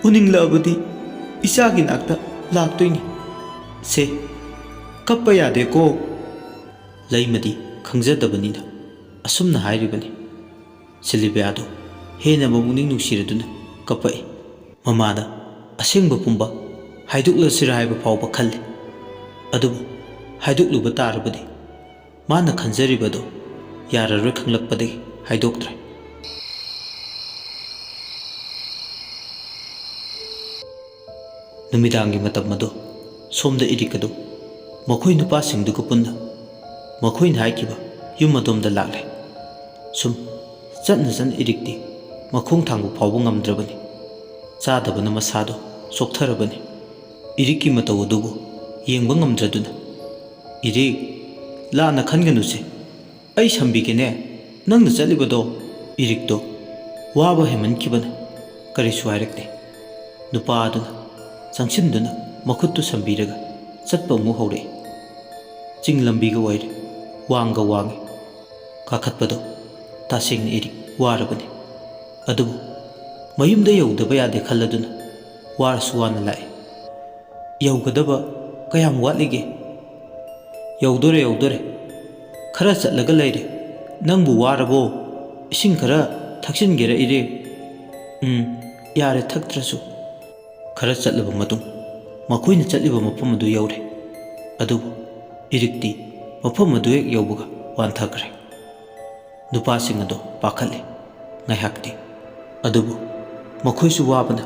ꯎꯅꯤꯡꯂꯛꯑꯕꯗꯤ ꯏꯆꯥꯒꯤ ꯅꯥꯛꯇ ꯂꯥꯛꯇꯣꯏꯅꯤ꯫ ꯁꯦ, ꯀꯞꯄ ꯌꯥꯗꯦꯀꯣ꯫" ꯂꯩꯃꯗꯤ ꯈꯪꯖꯗꯕꯅꯤꯅ ꯑꯁꯨꯝꯅ ꯍꯥꯏꯔꯤꯕꯅꯤ꯫ ꯁꯤꯜꯚꯤꯌꯥꯗꯨ ꯍꯦꯟꯅ ꯃꯄꯨꯛꯅꯤꯡ ꯅꯨꯡꯁꯤꯔꯗꯨꯅ ꯀꯞꯄꯛꯏ꯫ ꯃꯃꯥꯗ ꯑꯁꯦꯡꯕ ꯄꯨꯝꯕ ꯍꯥꯏꯗꯣꯛꯂꯁꯤꯔꯥ ꯍꯥꯏꯕ ꯐꯥꯎꯕ ꯈꯜꯂꯤ꯫ ꯑꯗꯨꯕꯨ ꯍꯥꯏꯗꯣꯛꯂꯨꯕ ꯇꯥꯔꯕꯗꯤ ꯃꯥꯅ ꯈꯟꯖꯔꯤꯕꯗꯨ ꯌꯥꯔꯔꯣꯏ ꯈꯪꯂꯛꯄꯗꯒꯤ ꯍꯥꯏꯗꯣꯛꯇ꯭ꯔꯦ꯫ ꯅꯨꯃꯤꯗꯥꯡꯒꯤ ꯃꯇꯝ ꯑꯗꯨ ꯁꯣꯝꯗ ꯏꯔꯤꯛ ꯑꯗꯨ ꯃꯈꯣꯏ ꯅꯨꯄꯥꯁꯤꯡꯗꯨꯒ ꯄꯨꯟꯅ ꯃꯈꯣꯏꯅ ꯍꯥꯏꯈꯤꯕ ꯌꯨꯝ ꯑꯗꯣꯝꯗ ꯂꯥꯛꯂꯦ꯫ ꯁꯨꯝ ꯆꯠꯅ ꯆꯠꯅ ꯏꯔꯤꯛꯇꯤ ꯃꯈꯣꯡ ꯊꯥꯡꯕ ꯐꯥꯎꯕ ꯉꯝꯗ꯭ꯔꯕꯅꯤ꯫ ꯆꯥꯗꯕꯅ ꯃꯁꯥꯗꯣ ꯆꯣꯛꯊꯔꯕꯅꯤ꯫ ꯏꯔꯤꯛꯀꯤ ꯃꯇꯧ ꯑꯗꯨꯕꯨ ꯌꯦꯡꯕ ꯉꯝꯗ꯭ꯔꯗꯨꯅ, "ꯏꯔꯤꯛ, ꯂꯥꯟꯅ ꯈꯟꯒꯅꯨꯁꯦ꯫ ꯑꯩ ꯁꯝꯕꯤꯒꯦꯅꯦ, ꯅꯪꯅ ꯆꯠꯂꯤꯕꯗꯣ꯫" ꯏꯔꯤꯛꯇꯣ ꯋꯥꯕ ꯍꯦꯟꯃꯟꯈꯤꯕꯅ ꯀꯔꯤꯁꯨ ꯍꯥꯏꯔꯛꯇꯦ꯫ ꯅꯨꯄꯥ ꯑꯗꯨꯅ ꯆꯪꯁꯤꯟꯗꯨꯅ ꯃꯈꯨꯠꯇꯨ ꯁꯝꯕꯤꯔꯒ ꯆꯠꯄ ꯑꯃꯨꯛ ꯍꯧꯔꯛꯏ꯫ ꯆꯤꯡ ꯂꯝꯕꯤꯒ ꯑꯣꯏꯔꯦ, ꯋꯥꯡꯒ ꯋꯥꯡꯉꯤ꯫ ꯀꯥꯈꯠꯄꯗꯣ ꯇꯁꯦꯡꯅ ꯏꯔꯤꯛ ꯋꯥꯔꯕꯅꯤ꯫ ꯑꯗꯨꯕꯨ ꯃꯌꯨꯝꯗ ꯌꯧꯗꯕ ꯌꯥꯗꯦ ꯈꯜꯂꯗꯨꯅ ꯋꯥꯔꯁꯨ ꯋꯥꯅ ꯂꯥꯛꯏ꯫ "ꯌꯧꯒꯗꯕ ꯀꯌꯥꯝ ꯋꯥꯠꯂꯤꯒꯦ?" "ꯌꯧꯗꯣꯔꯦ, ꯌꯧꯗꯣꯔꯦ꯫ ꯈꯔ ꯆꯠꯂꯒ ꯂꯩꯔꯦ꯫ ꯅꯪꯕꯨ ꯋꯥꯔꯕꯣ? ꯏꯁꯤꯡ ꯈꯔ ꯊꯛꯆꯤꯟꯒꯦꯔ, ꯏꯔꯦ?" "ꯎꯝ, ꯌꯥꯔꯦ, ꯊꯛꯇ꯭ꯔꯁꯨ꯫" ꯈꯔ ꯆꯠꯂꯕ ꯃꯇꯨꯡ ꯃꯈꯣꯏꯅ ꯆꯠꯂꯤꯕ ꯃꯐꯝ ꯑꯗꯨ ꯌꯧꯔꯦ꯫ ꯑꯗꯨꯕꯨ ꯏꯔꯤꯛꯇꯤ ꯃꯐꯝ ꯑꯗꯨ ꯍꯦꯛ ꯌꯧꯕꯒ ꯋꯥꯟꯊꯈ꯭ꯔꯦ꯫ ꯅꯨꯄꯥꯁꯤꯡ ꯑꯗꯨ ꯄꯥꯈꯠꯂꯦ ꯉꯥꯏꯍꯥꯛꯇꯤ꯫ ꯑꯗꯨꯕꯨ ꯃꯈꯣꯏꯁꯨ ꯋꯥꯕꯅ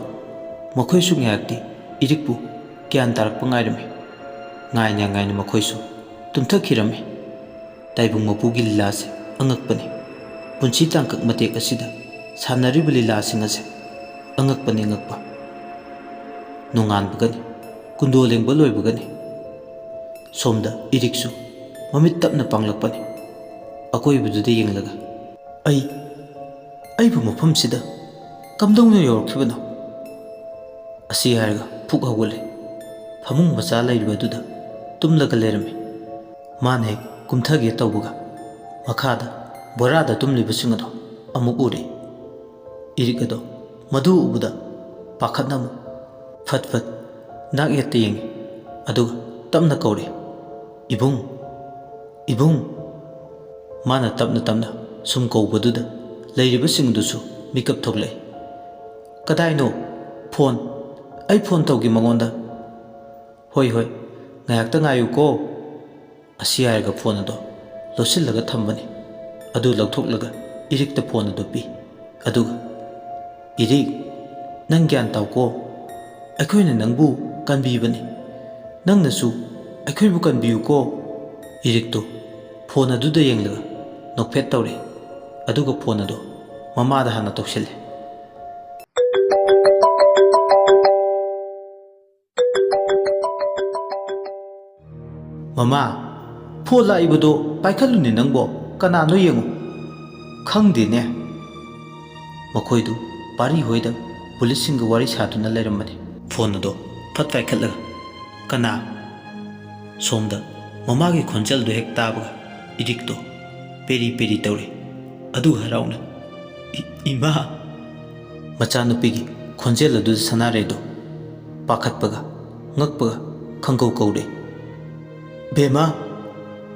ꯃꯈꯣꯏꯁꯨ ꯉꯥꯏꯍꯥꯛꯇꯤ ꯏꯔꯤꯛꯄꯨ ꯒ꯭ꯌꯥꯟ ꯇꯥꯔꯛꯄ ꯉꯥꯏꯔꯝꯃꯤ꯫ ꯉꯥꯏꯅ ꯉꯥꯏꯅ ꯃꯈꯣꯏꯁꯨ ꯇꯨꯝꯊꯈꯤꯔꯝꯃꯤ꯫ ꯇꯥꯏꯕꯪ ꯃꯄꯨꯒꯤ ꯂꯤꯂꯥꯁꯦ ꯑꯉꯛꯄꯅꯤ꯫ ꯄꯨꯟꯁꯤ ꯇꯥꯡꯀꯛ ꯃꯇꯦꯛ ꯑꯁꯤꯗ ꯁꯥꯟꯅꯔꯤꯕ ꯂꯤꯂꯥꯁꯤꯡ ꯑꯁꯦ ꯑꯉꯛꯄꯅꯤ, ꯑꯉꯛꯄ꯫ ꯅꯣꯡꯉꯥꯟꯕꯒꯅꯤ, ꯀꯨꯟꯗꯣ ꯂꯦꯡꯕ ꯂꯣꯏꯕꯒꯅꯤ꯫ ꯁꯣꯝꯗ ꯏꯔꯤꯛꯁꯨ ꯃꯃꯤꯠ ꯇꯞꯅ ꯄꯥꯡꯂꯛꯄꯅꯤ꯫ ꯑꯀꯣꯏꯕꯗꯨꯗ ꯌꯦꯡꯂꯒ, "ꯑꯩ, ꯑꯩꯕꯨ ꯃꯐꯝꯁꯤꯗ ꯀꯝꯗꯧꯅ ꯌꯧꯔꯛꯈꯤꯕꯅꯣ?" ꯑꯁꯤ ꯍꯥꯏꯔꯒ ꯐꯨꯛ ꯍꯧꯒꯠꯂꯦ꯫ ꯐꯃꯨꯡ ꯃꯆꯥ ꯂꯩꯔꯤꯕ ꯑꯗꯨꯗ ꯇꯨꯝꯂꯒ ꯂꯩꯔꯝꯃꯤ꯫ ꯃꯥꯅ ꯍꯦꯛ ꯀꯨꯝꯊꯒꯦ ꯇꯧꯕꯒ ꯃꯈꯥꯗ ꯕꯣꯔꯥꯗ ꯇꯨꯝꯂꯤꯕꯁꯤꯡ ꯑꯗꯣ ꯑꯃꯨꯛ ꯎꯔꯦ꯫ ꯏꯔꯤꯛ ꯑꯗꯣ ꯃꯗꯨ ꯎꯕꯗ ꯄꯥꯈꯠꯅ ꯑꯃꯨꯛ ꯐꯠ ꯐꯠ ꯅꯥꯛ ꯌꯦꯠꯇ ꯌꯦꯡꯉꯤ꯫ ꯑꯗꯨꯒ ꯇꯞꯅ ꯀꯧꯔꯦ, "ꯏꯕꯨꯡ, ꯏꯕꯨꯡ!" ꯃꯥꯅ ꯇꯞꯅ ꯇꯞꯅ ꯁꯨꯝ ꯀꯧꯕꯗꯨꯗ ꯂꯩꯔꯤꯕꯁꯤꯡꯗꯨꯁꯨ ꯃꯤꯀꯞ ꯊꯣꯛꯂꯛꯏ꯫ "ꯀꯗꯥꯏꯅꯣ? ꯐꯣꯟ, ꯑꯩ ꯐꯣꯟ ꯇꯧꯒꯦ ꯃꯉꯣꯟꯗ꯫" "ꯍꯣꯏ, ꯍꯣꯏ, ꯉꯥꯏꯍꯥꯛꯇ ꯉꯥꯏꯌꯨꯀꯣ꯫" ꯑꯁꯤ ꯍꯥꯏꯔꯒ ꯐꯣꯟ ꯑꯗꯣ ꯂꯣꯠꯁꯤꯜꯂꯒ ꯊꯝꯕꯅꯤ꯫ ꯑꯗꯨ ꯂꯧꯊꯣꯛꯂꯒ ꯏꯔꯤꯛꯇ ꯐꯣꯟ ꯑꯗꯨ ꯄꯤ꯫ ꯑꯗꯨꯒ, "ꯏꯔꯤꯛ, ꯅꯪ ꯒ꯭ꯌꯥꯟ ꯇꯥꯎꯀꯣ꯫ ꯑꯩꯈꯣꯏꯅ ꯅꯪꯕꯨ ꯀꯟꯕꯤꯕꯅꯤ꯫ ꯅꯪꯅꯁꯨ ꯑꯩꯈꯣꯏꯕꯨ ꯀꯟꯕꯤꯌꯨꯀꯣ꯫" ꯏꯔꯤꯛꯇꯨ ꯐꯣꯟ ꯑꯗꯨꯗ ꯌꯦꯡꯂꯒ ꯅꯣꯛꯐꯦꯠ ꯇꯧꯔꯦ꯫ ꯑꯗꯨꯒ ꯐꯣꯟ ꯑꯗꯨ ꯃꯃꯥꯗ ꯍꯥꯟꯅ ꯇꯧꯁꯤꯜꯂꯦ꯫ "ꯃꯃꯥ, ꯐꯣꯟ ꯂꯥꯛꯏꯕꯗꯣ ꯄꯥꯏꯈꯠꯂꯨꯅꯦ ꯅꯪꯕꯣ, ꯀꯅꯥꯅꯣ ꯌꯦꯡꯉꯨ꯫" "ꯈꯪꯗꯦꯅꯦ꯫" ꯃꯈꯣꯏꯗꯨ ꯄꯥꯔꯤ ꯍꯣꯏꯗ ꯄꯨꯂꯤꯁꯁꯤꯡꯒ ꯋꯥꯔꯤ ꯁꯥꯗꯨꯅ ꯂꯩꯔꯝꯕꯅꯤ꯫ ꯐꯣꯟ ꯑꯗꯣ ꯐꯠ ꯄꯥꯏꯈꯠꯂꯒ, "ꯀꯅꯥ?" ꯁꯣꯝꯗ ꯃꯃꯥꯒꯤ ꯈꯣꯟꯖꯦꯜꯗꯨ ꯍꯦꯛ ꯇꯥꯕꯒ ꯏꯔꯤꯛꯇꯣ ꯄꯦꯔꯤ ꯄꯦꯔꯤ ꯇꯧꯔꯦ꯫ ꯑꯗꯨꯒ ꯍꯔꯥꯎꯅ, "ꯏ-, ꯏꯃꯥ!" ꯃꯆꯥꯅꯨꯄꯤꯒꯤ ꯈꯣꯟꯖꯦꯜ ꯑꯗꯨꯗ ꯁꯅꯥꯔꯩꯗꯣ ꯄꯥꯈꯠꯄꯒ ꯉꯛꯄꯒ ꯈꯪꯀꯧ ꯀꯧꯔꯦ꯫ "ꯕꯦꯝꯃ,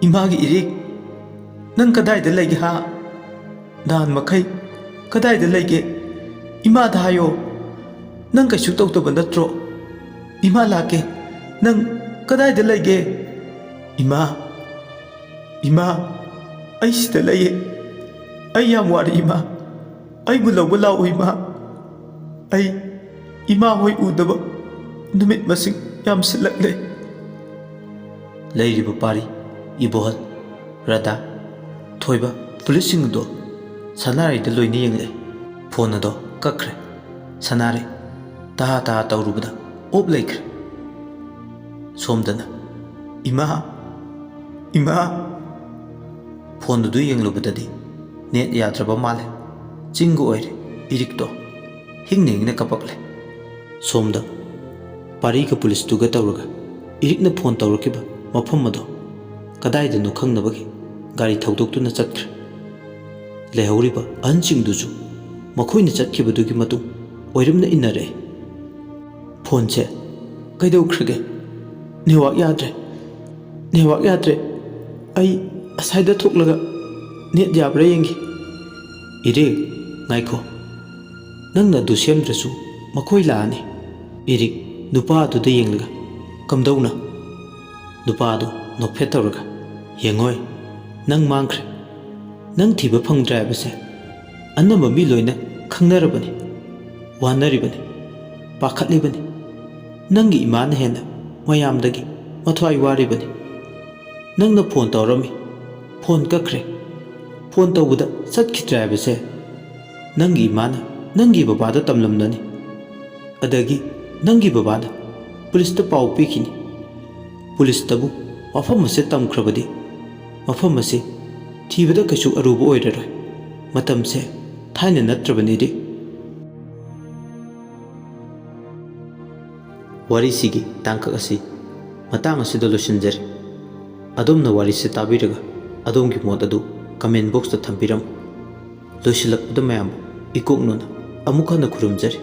ꯏꯃꯥꯒꯤ ꯏꯔꯤꯛ, ꯅꯪ ꯀꯗꯥꯏꯗ ꯂꯩꯒꯦ ꯍꯥ? ꯅꯍꯥꯟ ꯃꯈꯩ ꯀꯗꯥꯏꯗ ꯂꯩꯒꯦ? ꯏꯃꯥꯗ ꯍꯥꯏꯌꯣ꯫ ꯅꯪ ꯀꯩꯁꯨ ꯇꯧꯗꯕ ꯅꯠꯇ꯭ꯔꯣ? ꯏꯃꯥ ꯂꯥꯛꯀꯦ꯫ ꯅꯪ ꯀꯗꯥꯏꯗ ꯂꯩꯒꯦ? ꯏꯃꯥ, ꯏꯃꯥ, ꯑꯩ ꯁꯤꯗ ꯂꯩꯌꯦ꯫ ꯑꯩ ꯌꯥꯝ ꯋꯥꯔꯦ ꯏꯃꯥ꯫ ꯑꯩꯕꯨ ꯂꯧꯕ ꯂꯥꯛꯑꯣ ꯏꯃꯥ꯫ ꯑꯩ ꯏꯃꯥ ꯍꯣꯏ ꯎꯗꯕ ꯅꯨꯃꯤꯠ ꯃꯁꯤꯡ ꯌꯥꯝꯁꯤꯜꯂꯛꯂꯦ꯫" ꯂꯩꯔꯤꯕ ꯄꯥꯔꯤ, ꯏꯕꯣꯍꯜ, ꯔꯥꯙꯥ, ꯊꯣꯏꯕ, ꯄꯨꯂꯤꯁꯁꯤꯡ ꯑꯗꯣ ꯁꯅꯥꯔꯩꯗ ꯂꯣꯏꯅ ꯌꯦꯡꯂꯛꯑꯦ꯫ ꯐꯣꯟ ꯑꯗꯣ ꯀꯛꯈ꯭ꯔꯦ꯫ ꯁꯅꯥꯔꯩ ꯇꯍꯥ ꯇꯍꯥ ꯇꯧꯔꯨꯕꯗ ꯑꯣꯞ ꯂꯩꯈ꯭ꯔꯦ꯫ ꯁꯣꯝꯗꯅ, "ꯏꯃꯥ! ꯏꯃꯥ!" ꯐꯣꯟꯗꯨꯗ ꯌꯦꯡꯂꯨꯕꯗꯗꯤ ꯅꯦꯠ ꯌꯥꯗ꯭ꯔꯕ ꯃꯥꯜꯂꯦ꯫ ꯆꯤꯡꯒ ꯑꯣꯏꯔꯦ ꯏꯔꯤꯛꯇꯣ꯫ ꯍꯤꯡꯅ ꯍꯤꯡꯅ ꯀꯞꯄꯛꯂꯦ꯫ ꯁꯣꯝꯗ ꯄꯥꯔꯤꯒ ꯄꯨꯂꯤꯁꯇꯨꯒ ꯇꯧꯔꯒ ꯏꯔꯤꯛꯅ ꯐꯣꯟ ꯇꯧꯔꯛꯈꯤꯕ ꯃꯐꯝ ꯑꯗꯣ ꯀꯗꯥꯏꯗꯅꯣ ꯈꯪꯅꯕꯒꯤ ꯒꯥꯔꯤ ꯊꯧꯗꯣꯛꯇꯨꯅ ꯆꯠꯈ꯭ꯔꯦ꯫ ꯂꯩꯍꯧꯔꯤꯕ ꯑꯍꯟꯁꯤꯡꯗꯨꯁꯨ ꯃꯈꯣꯏꯅ ꯆꯠꯈꯤꯕꯗꯨꯒꯤ ꯃꯇꯨꯡ ꯑꯣꯏꯔꯝꯅ ꯏꯟꯅꯔꯛꯑꯦ꯫ "ꯐꯣꯟꯁꯦ ꯀꯩꯗꯧꯈ꯭ꯔꯒꯦ? ꯅꯦꯠꯋꯥꯛ ꯌꯥꯗ꯭ꯔꯦ꯫ ꯅꯦꯠꯋꯥꯛ ꯌꯥꯗ꯭ꯔꯦ꯫ ꯑꯩ ꯑꯁꯥꯏꯗ ꯊꯣꯛꯂꯒ ꯅꯦꯠ ꯌꯥꯕ꯭ꯔꯥ ꯌꯦꯡꯒꯦ꯫" "ꯏꯔꯦ, ꯉꯥꯏꯈꯣ꯫ ꯅꯪꯅ ꯑꯗꯨ ꯁꯦꯝꯗ꯭ꯔꯁꯨ ꯃꯈꯣꯏ ꯂꯥꯛꯑꯅꯤ꯫" ꯏꯔꯤꯛ ꯅꯨꯄꯥ ꯑꯗꯨꯗ ꯌꯦꯡꯂꯒ, "ꯀꯝꯗꯧꯅ?" ꯅꯨꯄꯥ ꯑꯗꯨ ꯅꯣꯛꯐꯦꯠ ꯇꯧꯔꯒ, "ꯌꯦꯡꯉꯣꯏ, ꯅꯪ ꯃꯥꯡꯈ꯭ꯔꯦ꯫ ꯅꯪ ꯊꯤꯕ ꯐꯪꯗ꯭ꯔꯦ ꯍꯥꯏꯕꯁꯦ ꯑꯅꯝꯕ ꯃꯤ ꯂꯣꯏꯅ ꯈꯪꯅꯔꯕꯅꯤ꯫ ꯋꯥꯅꯔꯤꯕꯅꯤ, ꯄꯥꯈꯠꯂꯤꯕꯅꯤ꯫ ꯅꯪꯒꯤ ꯏꯃꯥꯅ ꯍꯦꯟꯅ ꯃꯌꯥꯝꯗꯒꯤ ꯃꯊ꯭ꯋꯥꯏ ꯋꯥꯔꯤꯕꯅꯤ꯫ ꯅꯪꯅ ꯐꯣꯟ ꯇꯧꯔꯝꯃꯤ, ꯐꯣꯟ ꯀꯛꯈ꯭ꯔꯦ꯫ ꯐꯣꯟ ꯇꯧꯕꯗ ꯆꯠꯈꯤꯗ꯭ꯔꯦ ꯍꯥꯏꯕꯁꯦ ꯅꯪꯒꯤ ꯏꯃꯥꯅ ꯅꯪꯒꯤ ꯕꯕꯥꯗ ꯇꯝꯂꯝꯂꯅꯤ꯫ ꯑꯗꯒꯤ ꯅꯪꯒꯤ ꯕꯕꯥꯅ ꯄꯨꯂꯤꯁꯇ ꯄꯥꯎ ꯄꯤꯈꯤꯅꯤ꯫ ꯄꯨꯂꯤꯁꯇꯕꯨ ꯋꯥꯐꯝ ꯑꯁꯦ ꯇꯝꯈ꯭ꯔꯕꯗꯤ ꯃꯐꯝ ꯑꯁꯤ ꯊꯤꯕꯗ ꯀꯩꯁꯨ ꯑꯔꯨꯕ ꯑꯣꯏꯔꯔꯣꯏ꯫ ꯃꯇꯝꯁꯦ ꯊꯥꯏꯅ ꯅꯠꯇ꯭ꯔꯕꯅꯤꯗꯤ꯫" ꯋꯥꯔꯤꯁꯤꯒꯤ ꯇꯥꯡꯀꯛ ꯑꯁꯤ ꯃꯇꯥꯡ ꯑꯁꯤꯗ ꯂꯣꯏꯁꯤꯟꯖꯔꯦ꯫ ꯑꯗꯣꯝꯅ ꯋꯥꯔꯤꯁꯤ ꯇꯥꯕꯤꯔꯒ ꯑꯗꯣꯝꯒꯤ ꯃꯣꯠ ꯑꯗꯨ comment boxꯇ ꯊꯝꯕꯤꯔꯝꯃꯨ꯫ ꯂꯣꯏꯁꯤꯜꯂꯛꯄꯗ ꯃꯌꯥꯝꯕꯨ ꯏꯀꯣꯛꯅꯨꯅ ꯑꯃꯨꯛ ꯍꯟꯅ ꯈꯨꯔꯨꯝꯖꯔꯤ꯫